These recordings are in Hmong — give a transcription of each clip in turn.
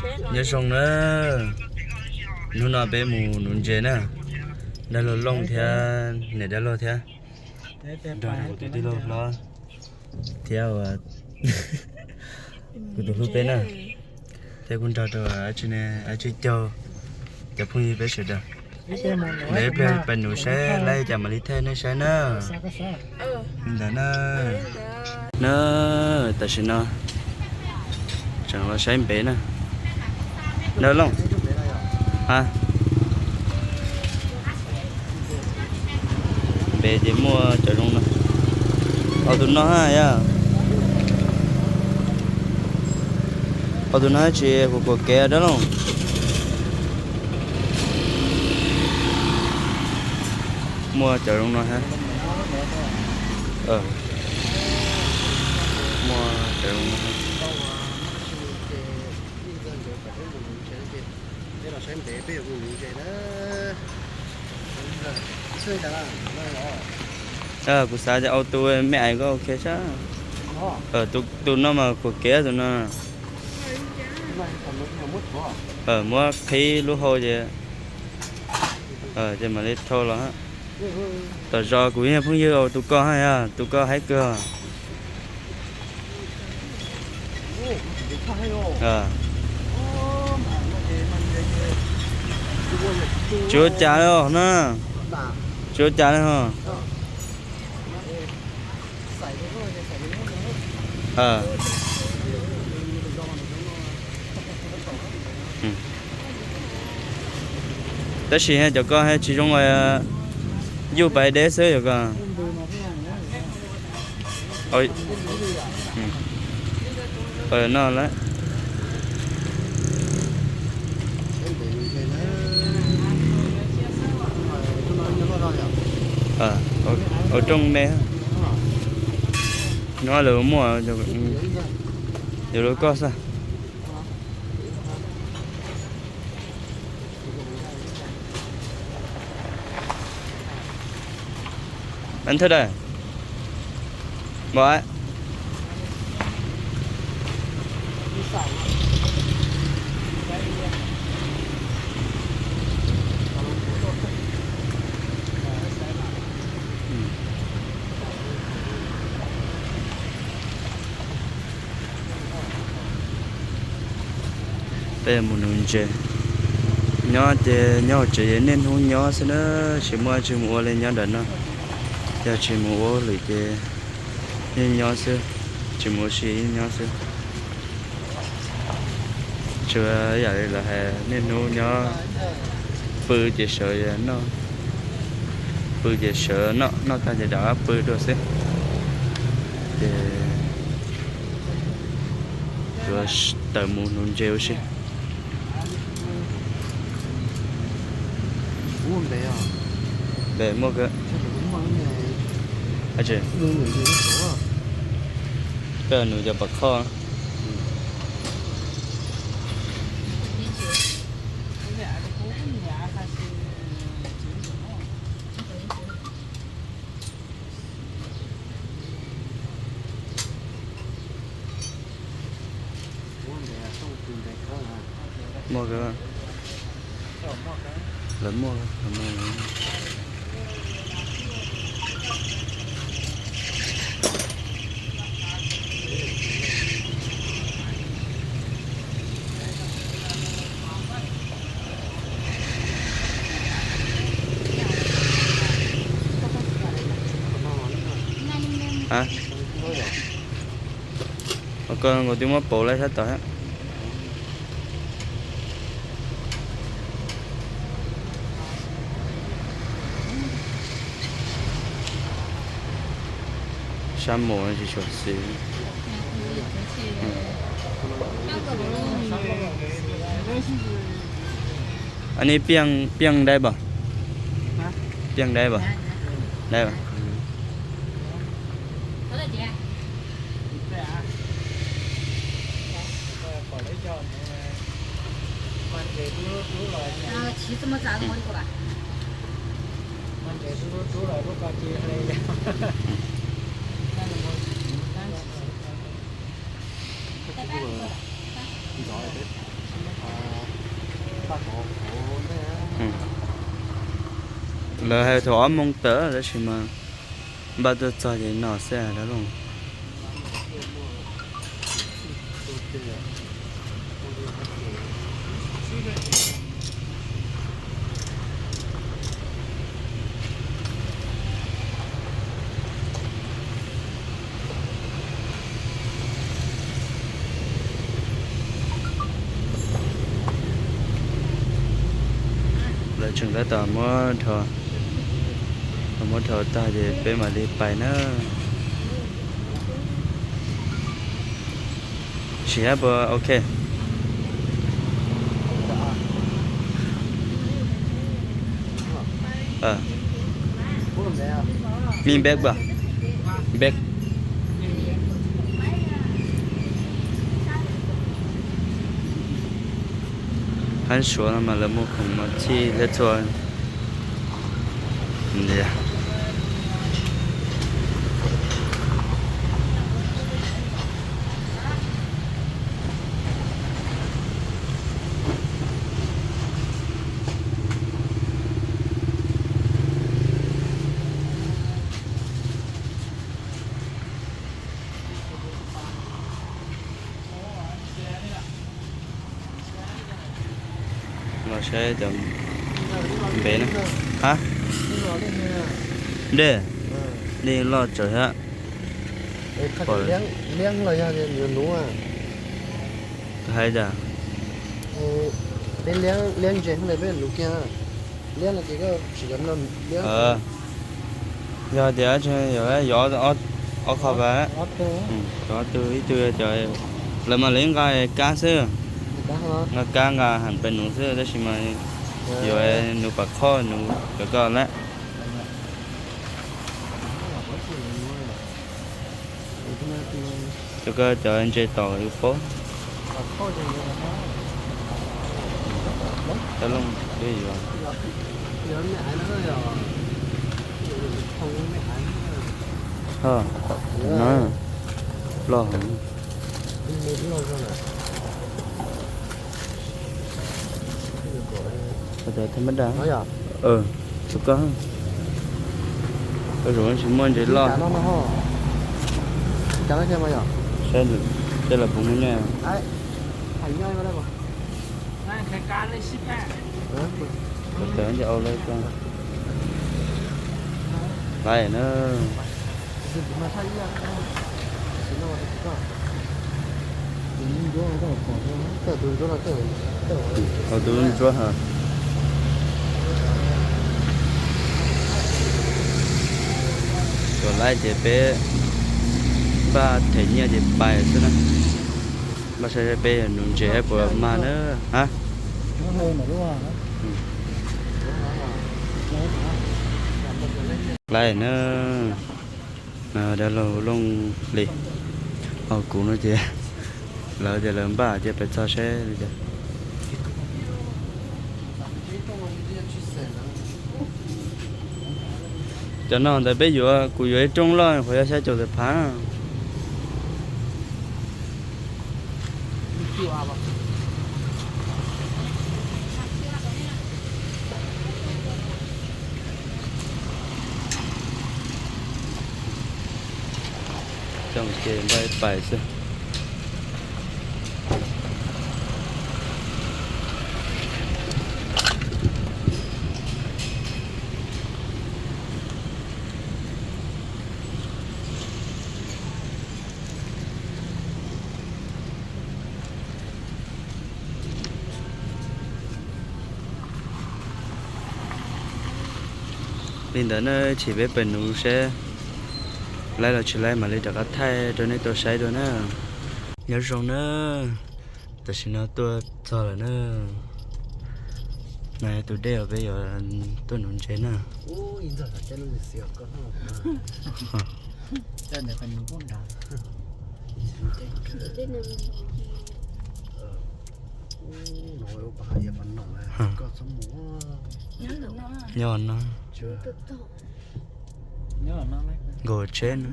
Nyob zoo na, hnub no peb mus nuv ntses na, dab laug Looj thiab niam dab laug thiab, nrog kuv tus tij laug hlob thiab kuv tus hlub peb na, thiab kuj nrog rau dab tsi caug cov phooj ywg peb sawv daws. Lawv ib pliag pais nuv saib laib cas mam li thaij nej saib na. Li ntawd na. Na, tam sim no tseem los saib npev na. Na Looj, a, npev ces muaj cov zoo no. Au tus no ha yog, au tus no tsis khuam khuam kev dab Looj. Muaj cov zoo no ha. Muaj cov zoo no. Kuv xav tias au tus me ais ko ok sab. Tus no mas khuam kev tus no. Muab qhib lub hau ces, ces mam li thau los. Tom zos kuv yog phooj ywg tus ko ha, tus ko haib kawg. Tsis ua cas li os na, tsis ua cas li ho. Tab sis cov ko tsis zoo li, yuj pais deb xwb yom ko. No lawm. Ua rooj me. No lawv muaj, yuav lub koj xwb. Anh Thơ đây. Bảo ấy. Peb mus nuv ntses. Nyob ces nyob hauv tsev ces niaj hnub nyob xwb na, tsis muaj tsis mus ua li nyob nram no. Yog tsis mus ua hauj lwm ces yeej nyob xwb, tsis mus ua si yeej nyob xwb. Tsuas yam li lawv hais niaj hnub nyob, pw ces sawv, pw ces sawv, noj tag ces rov qab pw dua xwb. Ces yuav tawm mus nuv ntses ua si. Npe muaj kawg. Koj nuv cov pom khoj. Muaj kawg. Lawv muaj, lawv muaj. Hab, koj nkaus twb muab pauv lawm sab tod. Sab mus tsis tshua xis. Anw piaj, piaj dai pam? Piaj dai pam? Dai pam? Lawv hais thaum ob moos tawm tab sis mas npaj tuaj txog ces no xwb dab laug. Lawv tseem tab tom muab dhau, muab dhau tag ces peb mam li pais na. Sim hab puas ok? Mi npeb puas? Npeb. Hab Suav no mas lawv muag khoom mas txhij thiab txhua. Los saib cov npeb na. Hab? Dej, dej loj tsawv thiab. Pom hais tias peb liab ntses peb nuv kiag. Yog tias yog ob qho vas, ob tug ib tug cov, lawv mas lawv nqa kab xwb, nqa kab nqa heem pais nuv xwb tab sis mas yuav nuv pam qhob nuv cov ko lawm. Cov ko cov ntses tom yus paub. Cov looj twb yuav. Ho, no, loj heev. Cov thib mab daj. Tau koj, koj zaum tsis muaj ntses loj. Saib tej los puas muaj nyiaj. Tawm ntawm au lawm ko. Laiv na. Hauv tus ntsuab ha. Tuam laib ces peb npaj them nyiaj ces pais xwb na. Npaj saib peb nuv ntses puas mag na. Ha, laiv na. Dab laug Looj Hlis, ho kuv no ces lawv tias lawv npaj ces peb txog seb li cas. Cov no ntawd peb yuav, kuv yuav ib rooj loj qhuav yog xya caum tawm phav. Coj ces npaj pais xwb. Li ntawd na, chim peb pais nuv seb laib los tsis laib mam li rov qab thaij rau nej tau saib dua na. Nyob zoo na, tam sim no tuaj txog lawm na. No yog tus dej uas peb yuav tuaj nuv ntses na. Nyob no, nkaus tsheb na.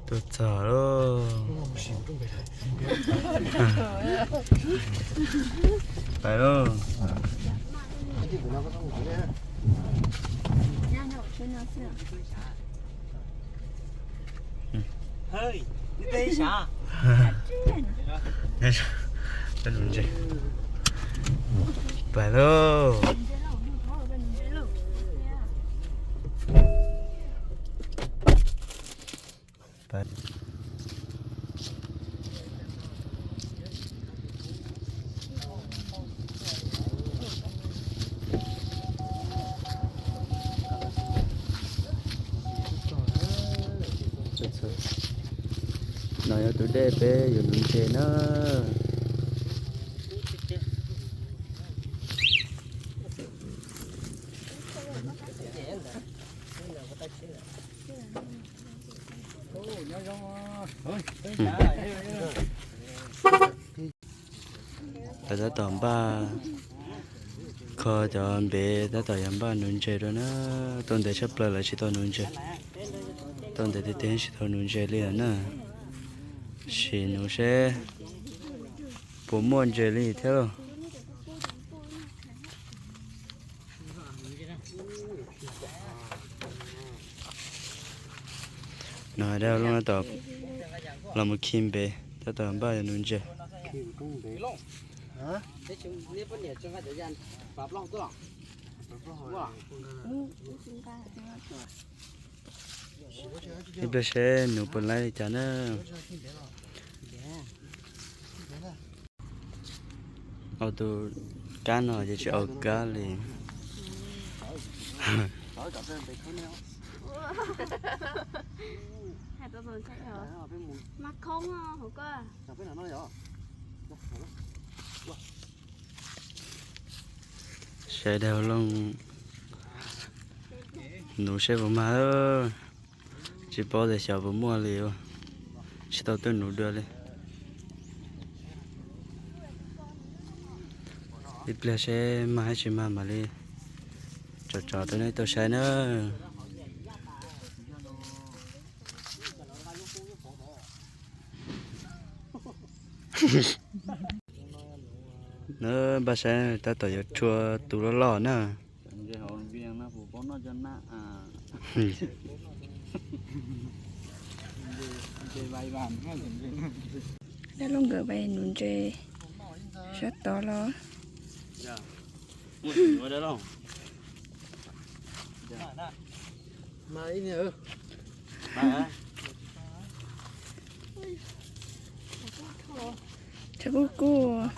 Tuaj txog lauj. Pais lauj. Pais lauj. No yog tus dej peb yuav nuv ntses na. Lawv tab tom npaj kho cov npev, tab tom yuav npaj nuv ntses rau na. Tau ntev tshaj plaws lawv tsis tau nuv ntses. Tau ntev tiag tiag tsis tau nuv ntses li na. Sim nuv seb puas muaj ntses li thiab lauj. No hais dab lub no tom los mus khi npev, tab tom npaj yuav nuv ntses. Ib pliag seb nuv puas laib li cas na. Au, tus kab no ces tsis au kab li. Sawv daws los nuv seb puas mag. Tsis paub tias xyov puas muaj li, tsis tau tuaj nuv dua li. Ib pliag seb mag tsis mag mam li tso tso rau nej tau saib na. Na, npaj saib tab tom yuav tshua tus loj loj na. Dab Laub nkawd pais nuv ntses sab tod los. Tshav kub kub.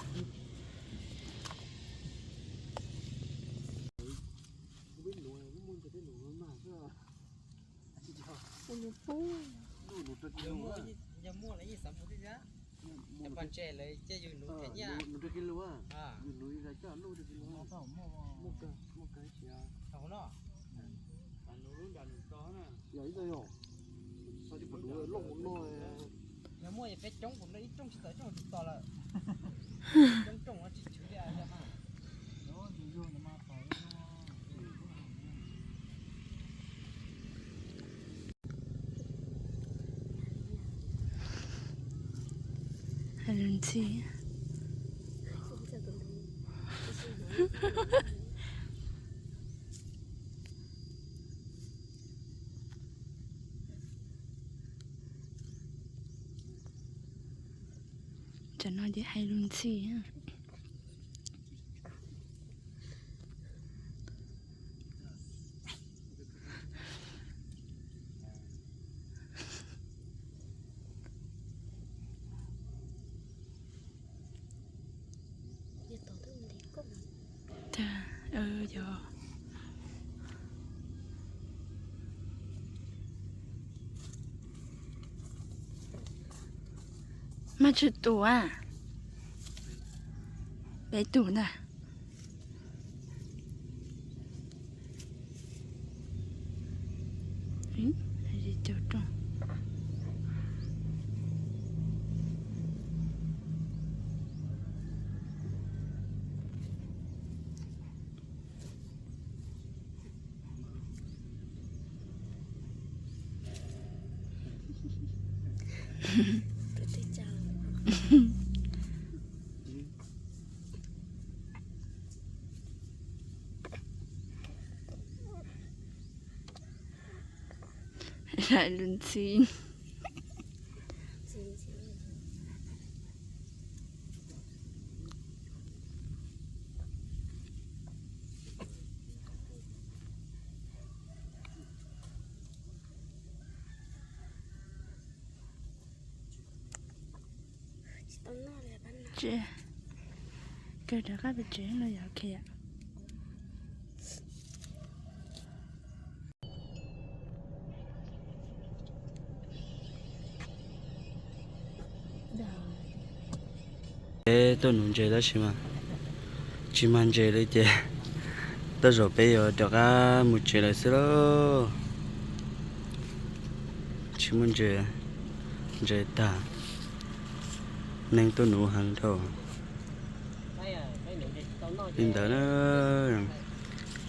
Hais lus ntxhi. Cov no ces hais lus ntxhi. Mas tsw tus a, peb tus ntag. Hais lus ntxhi. Tsev, kawg rov qab pem tsev los yog khiav. Peb tuaj nuv ntses tab sis mas tsis mag ntses li ces tej zaum peb yuav rov qab mus tsev lawm xwb lauj. Tsis muaj ntses, ntses tag, neeg tuaj nuv heev dhau. Li ntawd na,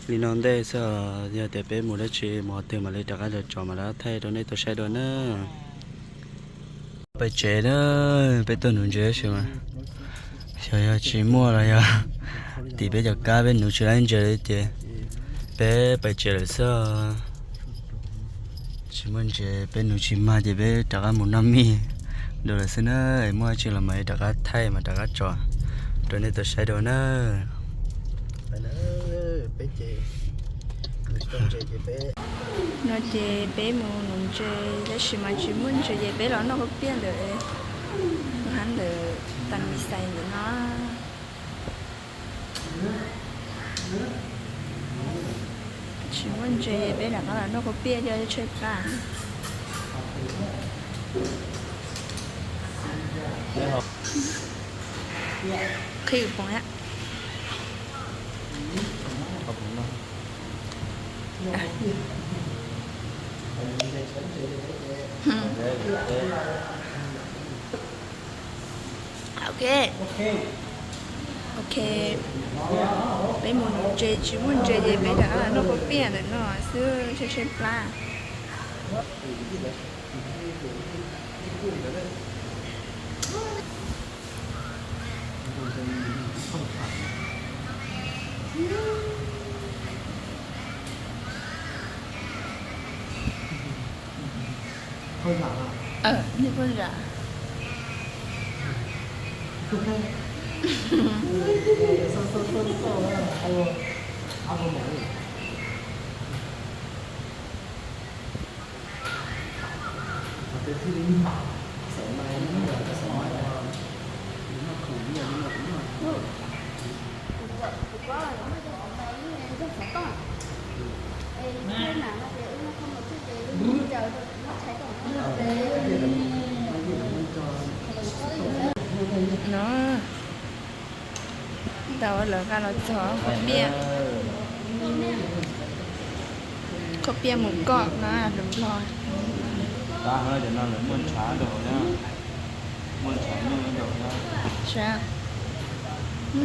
li no ntej xwb os, yog tias peb mus dab tsi mus qhov twg mam li rov qab los tso mam li thaij rau nej tau saib dua na. Pem tsev na, peb tuaj nuv ntses tab sis mas xyov yog tsis muaj los yog tim peb cov kab peb nuv tsis laib ntses li ces peb pem tsev lawm xwb os. Tsis muaj ntses peb nuv tsis mag ces peb rov qab mus noj mij dua lawm xwb na. Es muaj dab tsi los mam li rov qab thaij mam rov qab tso rau nej tau saib dua na. No ces peb mus nuv ntses tab sis mas tsis muaj ntses ces peb los noj kua piaj ntawm lub hab ntawm tas mis xais ntawm no. Tsis muaj ntses peb rov qab los noj kua piaj coj tshaib plab. Qhib poom na. Ok. Ok. Peb mus nuv ntses tsis muaj ntses ces peb rov qab los noj kua piaj ntawm no xwb tshaib tshaib plab. Phauj zam. No, tau lawv nqa los txog khaub piaj, khaub piaj mus koj na, lus Nplog. Muaj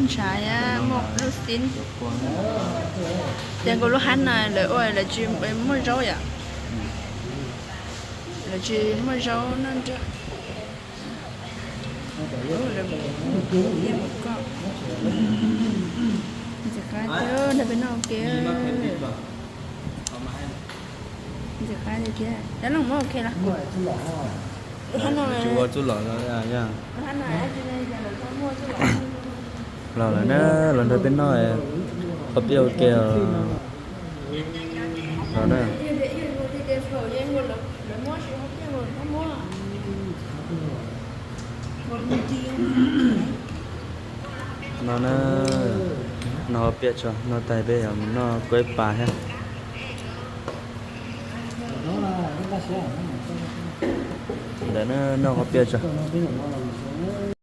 ntshav, muaj lub xib. Ces nkaus lub hab no lawv ua lawv tsis muaj zaub yom. Lawv tsis muaj zaub noj nrog. Ntxim qab thiab, nrog peb noj ua ke. Ntxim qab tiag tiag. Dab Looj muab ua ke los? Lub hab no, los lawm na, los nrog peb noj khaub piaj ua ke os. Los na. No na, noj khaub piaj tso, noj tas peb yuav mus noj kuaib pas thiab. Ntawd na, noj khaub piaj tso.